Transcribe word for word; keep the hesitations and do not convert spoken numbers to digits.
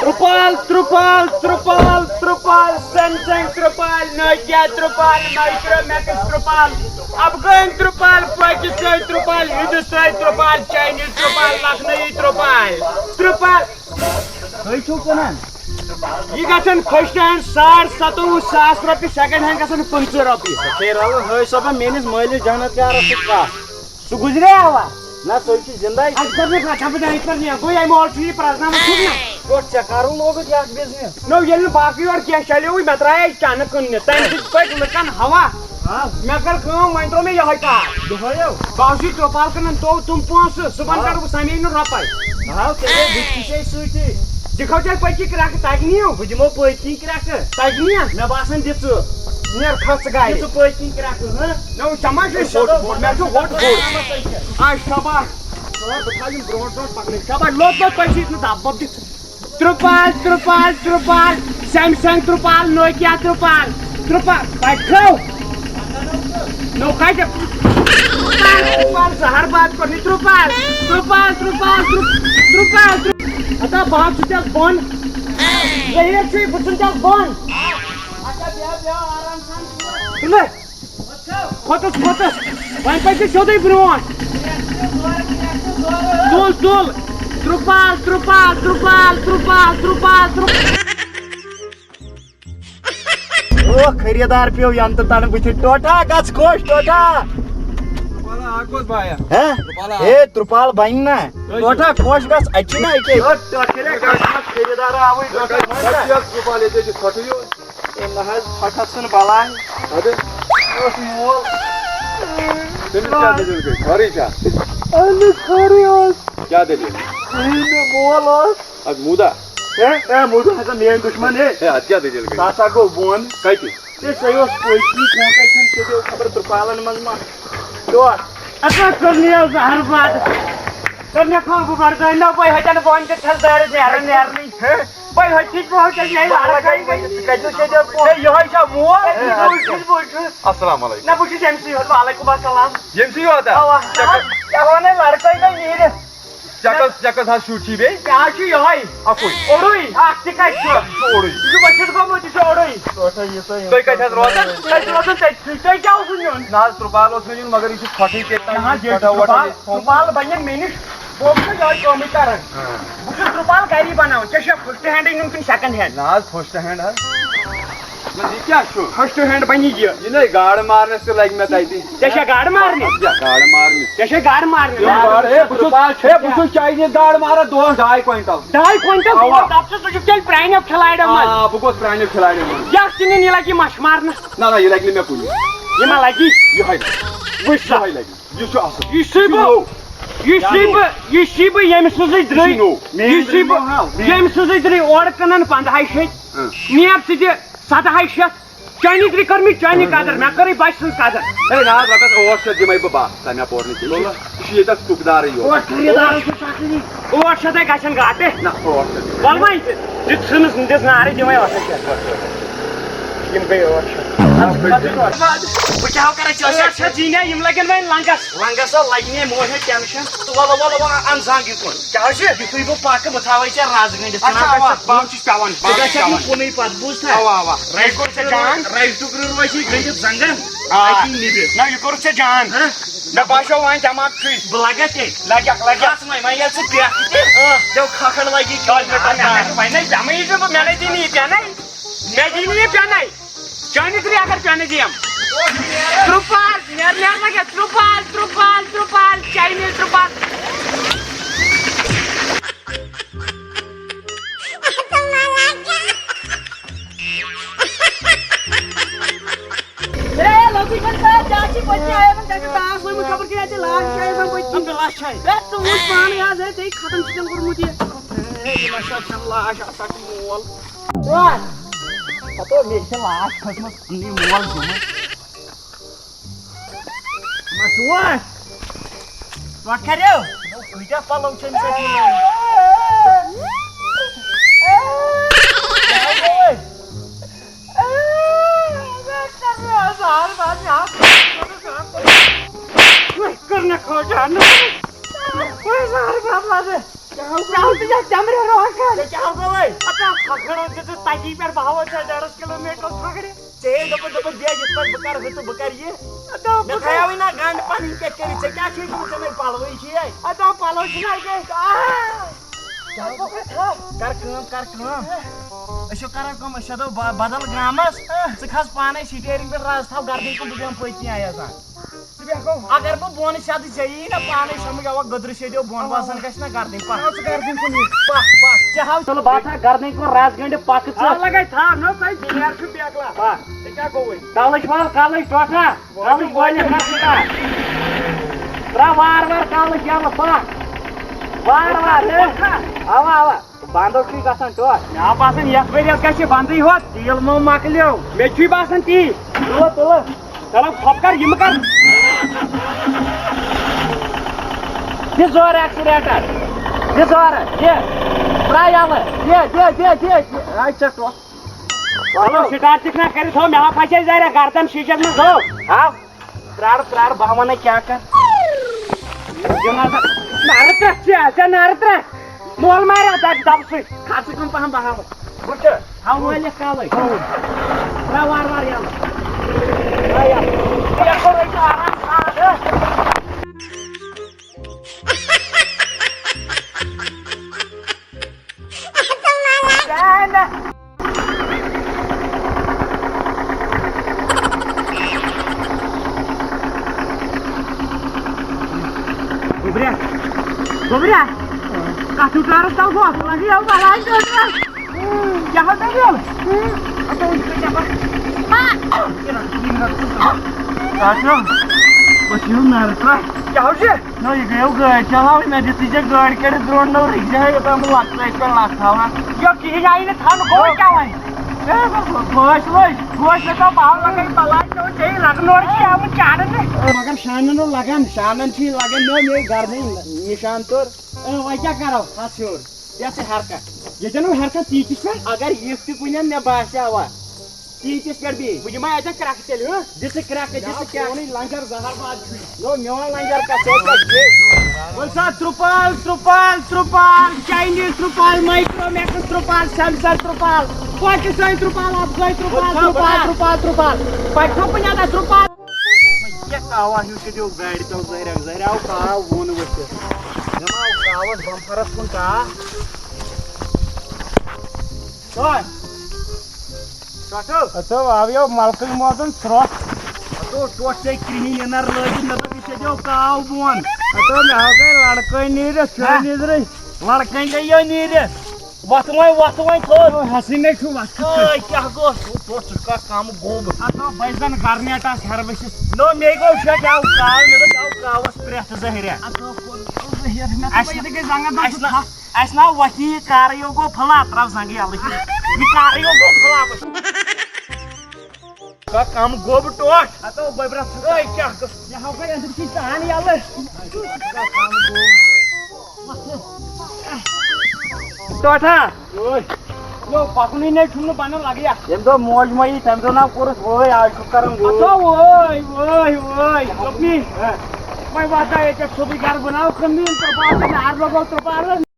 ترٛپال، ترٛپال، ترٛپال، ترٛپال، Samsung ترٛپال، Nokia ترٛپال، مایکرومیکس ترٛپال، افغان ترٛپال، پاکستان ترٛپال، ہندوستان ترٛپال، چاینیز ترٛپال، لکھنوی ترٛپال، ترٛپال۔ تُہۍ چھِو کٕنان؟ یہِ گژھن فرسٹ ہینڈ ساڑ ستووُہ ساس رۄپیہِ، سیکنڈ ہینڈ گژھن پٕنٛژٕہ رۄپیہِ۔ ہے رلہٕ ہٲے صٲبہ، میٲنِس مٲلِس جنت یارس سۭتۍ کتھ۔ سُہ گُزریاوا؟ نہ، سُہ چھُ زِندَے۔ اَتہِ کٔر مےٚ کَتھ، دَپہٕ دَپہٕ یِتھ پٲٹھۍ نہٕ، گوٚو اَمہِ اورٕ چھُ یہِ پرٛزناوُن، چھُکھ نہ؟ گوٚو ژےٚ کَرُن لوگُتھ یَتھ بِزنِس؟ نو، ییٚلہِ نہٕ باقٕے یورٕ کینٛہہ چلیوٕے، مےٚ ترٛایے چَنہٕ کٕننہِ، تَمہِ سۭتۍ پٔکۍ لُکَن ہوا۔ ہاں۔ مےٚ کٔر کٲم، وۄنۍ ترٛوو مےٚ یِہوٚے کار۔ دۄہَے یو؟ بہٕ اوسُس یہِ ترٛوپال کٕنان، تو تِم پونٛسہٕ، صُبحَن ہاں۔ کَرٕ بہٕ سَمے نہٕ رۄپَے۔ ہاو، تیٚلے بہٕ تہِ چھُسے سۭتی۔ دِکھو تیٚلہِ پٔتۍ کِنۍ کرٛٮ۪کھ، تَگہِ نِیو؟ بہٕ دِمو پٔتۍ کِنۍ کرٛٮ۪کھ۔ تَگہِ نِیا؟ مےٚ باسان دِ ژٕ۔ نیر کھس ژٕ گاڑِ۔ یہِ ژٕ پٔتۍ کِنۍ کرٛٮ۪کھ، ہہ؟ نہ، وۄنۍ چماش ہے ہوٚٹ بوٚڑ، مےٚ چھُ ہوٚٹ بوٚڑ۔ آ، شاباش۔ ژٕ وَن، بہٕ تھاوٕ یِم برونٛٹھ برونٛٹھ پَکنٕے۔ شاباش، لوٚت لوٚت پٔکۍ زِ، یہِ چھُنہٕ دَب وَب دِتھ۔ ترٛپال، ترٛپال، ترٛپال، سیمسنگ ترٛپال، نوکیا ترٛپال، ترٛپال، پَتہٕ تھٲو۔ نو کَتہِ؟ ترٛپال، ترٛپال، زہر باد کوٚرمُت، ترٛپال، ترٛپال، ترٛپال، ترٛ-، ترٛپال، ترٛ-، ہتا بہٕ ہا ژھُنتس بۄن۔ ظٲہِر چھُے، بہٕ ژھُنتس بۄن۔ اچھا، بیٚہہ، بیٚہہ، آرام سان۔ تُلہٕ۔ کھوٚتُس، کھوٚتُس۔ وۄنۍ پٔکِو سیوٚدُے برٛونٛٹھ۔ تُل، تُل۔ ترٛپال، ترٛپال، ترٛپال، ترٛپال، ترٛپال، ترٛپال۔ او، خریٖدار پیوٚو ینہٕ تہٕ تنہٕ بٕتھِ۔ ٹوٹھا، گژھ خۄش، ٹوٹھا۔ ولا، اکھ اوس بایا۔ ہہ؟ ولا۔ ہے، ترٛپال بنہِ نا۔ ٹوٹھا، خۄش گژھ، اَتہِ چھِنہ أکے۔ ٹوٹھا، خریٖدار آوٕے، ٹوٹھا، وۄنۍ کیٛاہ؟ ترٛپال ییٚتہِ چھِ ژھۄٹھٕے یوت۔ ہے نہ حظ، ژھۄٹھس چھُنہٕ بلاے۔ اَدٕ؟ اوس مول۔ تٔمِس کیٛاہ دٔلیٖل گٔے؟ خٲرٕے چھا؟ اَہن حظ، خٲرٕے اوس۔ کیٛاہ دٔلیٖل؟ یہِ مےٚ مول اوس۔ اَدٕ موٗدا؟ ہے، ہے، موٗدا ہسا میٲنۍ دُشمن، ہے۔ ہے، اَدٕ کیٛاہ دٔلیٖل گٔے؟ سُہ ہسا گوٚو بۄن۔ کَتہِ؟ ہے، سُہ اوس پٔتۍ کِنۍ کھوٗنٛٹَے کھیوٚن، سُہ پیوٚو خبر ترٛپالن منٛز ما۔ یور۔ اَتھ حظ کوٚر مےٚ زہر بَد۔ کٔر مےٚ کٲم، بہٕ بَرٕ زٲنۍ نہ، بہٕ ہیٚکَن بۄن تہِ تھَس دٲرِتھ نیران نیرنٕے۔ ہے؟ بہٕ ہیٚچھِس، بہٕ ہیٚچھِس، یے بہٕ لَڑکَے لَگے وۄنۍ۔ ژٕ کَتہِ اوس ییٚتہِ؟ ہے، یِہوٚے چھا مول؟ ہے، بہٕ چھُس، بہٕ چھُس۔ السلام علیکم۔ نہ، بہٕ چھُس أمۍ سٕے یوت۔ وعلیکم السلام۔ ییٚمہِ سٕے یوت ہا؟ اَوا۔ ژےٚ کَتھ، ژےٚ وَنے لڑکے گٔے نیٖرِتھ۔ ژےٚ کَس، ژےٚ کَس حظ شُرۍ چھی بیٚیہِ؟ مےٚ حظ چھُ یِہوٚے۔ اَکُے؟ اوٚڑُے۔ اَکھ تہِ کَتہِ چھُ؟ یہِ چھُ اوٚڑُے۔ یہِ چھُ ؤسِتھ گوٚمُت، یہِ چھُ اوٚڑُے۔ تُہۍ کَتہِ حظ روزان؟ أسۍ روزان تٔتھٕے۔ تۄہہِ کیٛاہ اوسوٕ نیُن؟ نہ حظ، ترٛپال اوس مےٚ نیُن، مگر یہِ چھُ ژھۄٹھٕے پیٚٹہِ تام۔ نہ حظ، یہِ چھُ ژھۄٹھا وۄٹھا ترٛپال، یہِ۔ ترٛپال بَنہِ مےٚ نِش۔ بہٕ اوسُس نہٕ یِہوٚے کٲمٕے کران۔ ہاں۔ بہٕ چھُس ترٛپال گری بناوان۔ ژےٚ چھےٚ first hand نیُن کِنہٕ second hand؟ نہ حظ، first hand حظ۔ نہ، یہِ کیٛاہ چھُ؟ First hand بنہِ یہِ۔ یہِ نے گاڈٕ مارنس تہِ لگہِ مےٚ تَتہِ۔ ژےٚ چھےٚ گاڈٕ مارنہِ؟ اَدٕ کیٛاہ گاڈٕ مارنہِ؟ ژےٚ چھےٚ گاڈٕ مارنہِ؟ یِم گاڈٕ، ہے، بہٕ چھُس، ہے، بہٕ چھُس Chinese گاڈٕ ماران دۄہس ڈاے کوینٹل۔ ڈاے کوینٹل؟ اَوا۔ دَپ ژٕ، ژٕ چھُکھ تیٚلہِ پرٛانیو کھِلاڑیو منٛز۔ آ، بہٕ گوس پرٛانیو کھِلاڑیو منٛز۔ یَتھ ژٕ نِن، یہِ لگہِ مَچھ مارنس۔ نہ، نہ، یہِ لگہِ نہٕ مےٚ کُنہِ۔ یہِ ما لگی؟ یِہوٚے لگہِ۔ وٕچھ سا۔ یِہوٚے لگہِ۔ یہِ چھُ اصل۔ یہِ چھُے یہِ چھُ بہٕ، نوٚو۔ یہِ چھُے بہٕ، یہِ چھُے بہٕ ییٚمہِ سٕنٛزٕے یہِ چھُ درٕے، نوٚو۔ یہِ چھُے بہٕ ییٚمہِ سٕنٛزٕے درٕے اورٕ کٕنان پنٛدہاے شیٚتھۍ۔ اۭں۔ نیر ژٕ تہِ سدہاے شیٚتھ۔ چٲنی درٕے کٔر مےٚ چٲنی قدر، مےٚ کٔرٕے بچہٕ سٕنٛز قدر۔ ہے نہ حظ، رۄپیس ٲٹھ شیٚتھ دِمے بہٕ بس، تۄہہِ مےٚ پوٚر نہٕ کینٛہہ۔ یہِ چھُ ییٚتٮ۪تھ ٹُکدارٕے یوت۔ ٲٹھ خریٖدارَن چھُ سخٕے۔ ٲٹھ شیٚتھے گژھن گاٹہٕ۔ نہ، ٲٹھ شیٚتھ۔ وَلہٕ وۄنۍ، دِژ ژھٕنُس، دِژ نارٕ، دِمے ٲٹھ شیٚتھ۔ یِم گٔے ٲٹھ شیٚتھ۔ بہٕ کیٛاہ کرٕ، ژےٚ ٲٹھ شیٚتھ زیٖنۍ ہا، یِم لگن وۄنۍ لنٛگس۔ لنٛگس ہا لگہِ نہٕ، مہ ہیٚے ٹینشن۔ وَلہٕ، وَلہٕ، وَلہٕ، اَن زنٛگ یِکُن۔ کیٛاہ حظ چھُ؟ یُتھُے بہٕ پکہٕ، بہٕ تھاوَے ژےٚ رز گٔنٛڈِتھ۔ اچھا، اَوا، بہٕ چھُس پٮ۪وان، بہٕ ژٕ چھُس گژھکھ نہٕ پٮ۪وان۔ کُنُے پتہٕ، بوٗزتھا؟ اَوا، اَوا۔ رایِس کُکرٕ روزِ یہِ گٔنٛڈِتھ زنٛگن، آ۔ اَتی نِبہِ۔ نہ، یہِ کوٚرُتھ ژےٚ جان۔ ہہ؟ مےٚ باسیو وۄنۍ دٮ۪ماغ ٹھیٖک۔ بہٕ لگہ تیٚلہِ۔ لگکھ، لگکھ۔ بس وۄنۍ، وۄنۍ ییٚلہِ ژٕ پٮ۪ٹھ تہِ، آ۔ تیٚلہِ کھکھر لگی کیٛازِ مےٚ کَرِ نہ، نہ، نہ۔ وۄنۍ نَے دَمٕے یہِ نہٕ بہٕ، مےٚ نَے دی نہٕ یہِ پٮ۪نَے۔ مےٚ دی نہٕ یہِ پٮ۪نَے۔ چٲنِس ریکَر پٮ۪نہٕ دِیَم۔ ترٛپال، نیر، نیر لَگہِ، ترٛپال، ترٛپال، ترٛپال، چاینیز ترٛپال۔ ہے، لۄکُٹ چھُنہٕ کانٛہہ، ژےٚ چھِ پٔتمہِ آیہِ آسان، ژےٚ چھُ تاس لوٚگمُت، خبر کٔمۍ آتہِ لاش چھِ آسان پٔتمہِ۔ عبداللہ چھِ۔ ہے، ژٕ وٕچھ پانَے آز، ہے، ژےٚ ختم چھُ تٔمۍ کوٚرمُت یہِ۔ ہے، یہِ نہ سا چھَنہٕ لاش، ہسا چھُ مول۔ وَن۔ پَتہٕ مےٚ چھِ لاش کھٔژمٕژ، پَننُے مول گوٚمُت۔ مَشوار۔ وۄٹھ کَریو؟ کۭتیٛاہ پَلو چھِ أمِس اَتہِ نِوان؟ کیٛاہ گوٚوُے؟ وۄنۍ کٔر مےٚ کھٲج اَنُن۔ وۄنۍ زہر بَد وَدٕ۔ ژٕ آو تہٕ یَتھ چمرِ روزان۔ ژےٚ کیٛاہ ہاوکھ وۄنۍ؟ اَتھ آو کھکھٕر اوس دِژٕتھ تَتی پٮ۪ٹھ، بہٕ ہاوَے ژےٚ ڈَرَس کِلوٗمیٖٹرَس کھکھٕرِ۔ ژےٚ یے دوٚپُتھ، دوٚپُتھ، بیٚہہ یِتھ پٲٹھۍ بہٕ کَرٕ ہُہ تہٕ بہٕ کَرٕ یہِ۔ اَتھ آو مےٚ بہٕ تھایاوٕے نہ گَنٛڈ پَنٕنۍ کیٛاہ کٔرِتھ، ژےٚ کیٛاہ چھُے گوٚمُت؟ ژےٚ مَے پَلوٕے چھِی۔ اَتھ آو پَلو چھِنہٕ اَتہِ أسۍ۔ آہ! کَر کٲم، کَر کٲم۔ أسۍ چھِو کَران کٲم، أسۍ چھِ دَپان ب-، بدل گامَس۔ ژٕ کھَس پانَے سٹیرِنٛگ پٮ۪ٹھ، رَز تھاو گردَنۍ کُن، بہٕ بیٚہمہٕ پٔتۍ کِنۍ آیَس اَتھ۔ ژٕ بیٚہہ گوٚو۔ اگر بہٕ بۄن سیٚدٕ ژےٚ یی نہ پانے سمجھ، اوا گٔدرٕ سیٚدیو بۄن آ۔ وسان گژھِ نہ گردٕنۍ پکھ۔ آ، ژٕ گردٕنۍ کُن یہِ۔ پکھ، پکھ۔ ژےٚ ہاو چلو بہٕ ہسا گردٕنۍ کُن رس گنڈِ پکھ ژٕ۔ آ، لگے تھاو نہ ژے دیر چھُ بیکلا۔ پکھ۔ ژےٚ کیٛاہ گوٚوُے؟ کلٕچ وال، کلٕچ ٹۄٹھا۔ کلٕچ وٲلِتھ نہ ژٕ کانٛہہ۔ ترٛاو وار وار کلٕچ یلہٕ پکھ۔ وار وار، ہے۔ اوا، اوا۔ بنٛدو چھُے گژھان ٹوٹھ۔ مےٚ آو باسان، یَتھ ؤریَس گژھِ بنٛدٕے ہوت، تیٖل مہ مۄکلیو۔ مےٚ تہِ چھُے باسان تی۔ تُلہٕ، تُلہٕ۔ چلو، ژھۄپہٕ کر، یہِ مہ کر۔ دِ زورٕ accelerator۔ دِ زورٕ، دِ۔ ترٛاو یَلہٕ۔ دِ، دِ، دِ، دِ، دِ۔ آے ژےٚ ٹوٹھ۔ چلو، start تہِ چھُنہ کٔرِتھ، ہو، مےٚ ہا پھسے زَرِ گردن شیٖشَس منٛز، ہو۔ ہاو۔ پرٛار، پرٛار، بہٕ ہا وَنَے کیٛاہ کَر۔ یہِ نظر، نارٕ ترٛٹھ چھِ، ژےٚ نارٕ ترٛٹھ۔ مول ماریا دَگہِ دَبہٕ سۭتۍ۔ کھَر ژٕ کَم پَہَم بہٕ ہاوَے۔ بہٕ تہِ۔ ہاو وٲلِتھ کالَے۔ ترٛاو وارٕ وارٕ یَلہٕ۔ ترٛاو یَلہٕ۔ یَپٲرۍ رٔٹِو آرام سان، ہہ۔ گوٚبریا، گوٚبریا، کتھ ہیوٗ ٹارس تل گوٚو؟ اصل لگہِ یَوٕ بلاے ٹٲٹھۍ۔ کیٛاہ حظ دٔلیٖل؟ ٹاٹھیو، بہٕ چھُس نارٕ ترٛٹھ۔ کیٛاہ حظ چھُ؟ نہ، یہِ گٔیو گٲڑۍ چلاوٕنۍ، مےٚ دِژٕے ژےٚ گٲڑۍ کٔڑِتھ برونٛٹھ نٔو رِکجاے، یوٚتام بہٕ لَتھ ترٛٲوِتھ پٮ۪ٹھ لَتھ تھاوان۔ یہِ کِہیٖنۍ آیہِ نہٕ تھاونہٕ، گوٚو کیٛاہ وۄنۍ؟ ہے، بہٕ، بہٕ، بہٕ ٲسۍ لٔج، بہٕ ٲسۍ مےٚ ژےٚ پاوٕ لَگٲوِتھ بَلاے، ژےٚ اوس ژےٚ لَگہٕ نوٚر کیٛاہ آمُت چاڑنہِ۔ مگر شانَن اوس لَگان، شانَن چھِ یہِ لَگان، مےٚ، مےٚ گَرمٕے نِشان توٚر۔ اے، وۄنۍ کیٛاہ کَرو؟ کھَس ہیوٚر، یَتھ چھِ حرکت۔ ییٚتٮ۪ن وۄنۍ حرکت تی تہِ چھِ۔ اگر یِتھ تہِ کُنٮ۪ن مےٚ باسیٛاوا، تیٖتِس پٮ۪ٹھ بیٚیہِ۔ بہٕ دِمے اَتٮ۪ن کرٛٮ۪کھ تیٚلہِ، ہہ؟ دِ ژٕ کرٛٮ۪کھ، دِ ژٕ کرٛٮ۪کھ۔ میونٕے لنجر زہر باد چھُے۔ نو، میون لنجر کَتھ چھُ؟ وۄنۍ سا ترٛپال، ترٛپال، ترٛپال، چاینیٖز ترٛپال، مایکرو میکس ترٛپال، سیمسنگ ترٛپال، پاکستانی ترٛپال، افغٲنۍ ترٛپال، وۄنۍ سا ترٛپال، بناو۔ ترٛپال، ترٛپال۔ پَتہٕ چھو کُنہِ اَتھ ترٛپال۔ یہِ کاوا ہیوٗ چھُ دیو گاڑِ تَل زہریا، زہریا آو کاو وُن ؤسِتھ۔ مےٚ ما آو کاوَس بمفرَس کُن کاو؟ سۄے۔ ٹۄٹھو۔ ہتو، آو یو ملکٕے موزُن سرٛۄکھ۔ ہتو، ٹۄٹھ ژےٚ کرٛہِنۍ اِنر لٲگِتھ، مےٚ دوٚپ، یہِ چھےٚ دیو کاو بۄن۔ ہتو، مےٚ ہا گٔے لڑکٲے نیٖرِتھ، چھُ ہا؟ نیٖرِتھ۔ لڑکٲے گٔے یو نیٖرِتھ۔ وۄتھ وۄنۍ، وۄتھ وۄنۍ تھوٚد۔ ہتو، حسیٖنے چھُ وۄتھ۔ اوے، کیٛاہ گوٚو؟ ٹۄٹھ، ژٕ چھُکھ کانٛہہ کم گوٚب۔ ہتو، بہٕ زن گرنیٹ آسہٕ ہیرٕ ؤسِتھ۔ نو، مے گوٚو شک، یہِ آو کاو، مےٚ دوٚپ، یہِ آو کاوس پرٛٮ۪تھ زہریا۔ ہتو، کوٚر زہر، مےٚ دوٚپ، اَسہِ یہِ تہِ گٔے زنٛگن اَسہِ تَتھ نا-، ژھَٹھ۔ اَسہِ نا وۄتھی یہِ کارٕے یو گوٚو پھٕلا، ترٛاو زنٛگہٕ یَلہٕ۔ یہِ کارٕے یو گوٚو پھٕلا۔ کا کم گوٚب ٹوٹھ۔ ہتو گوٚبرا ژٕ۔ اے کیٛاہ گوٚو؟ یہِ ہاو گٔے أنٛدٕرۍ کِنۍ تان یَلہٕ۔ کا کم گوٚب۔ ٹوٹھا۔ اوے۔ یو پَکنُے نے چھُم نہٕ بَنان لَگیا۔ ییٚمہِ دۄہ موج مۄیی، تَمہِ دۄہ نا کوٚرُس وٲے، آز چھُکھ کَران وٲے۔ ہتو وٲے، وٲے، وٲے۔ دوٚپمَے، ہہ۔ وۄنۍ واتہٕ ییٚتٮ۪تھ سیوٚدُے گَرٕ، بَناو کھٔنٛڈ ترٛپال تہٕ نار لَگو ترٛپالَن۔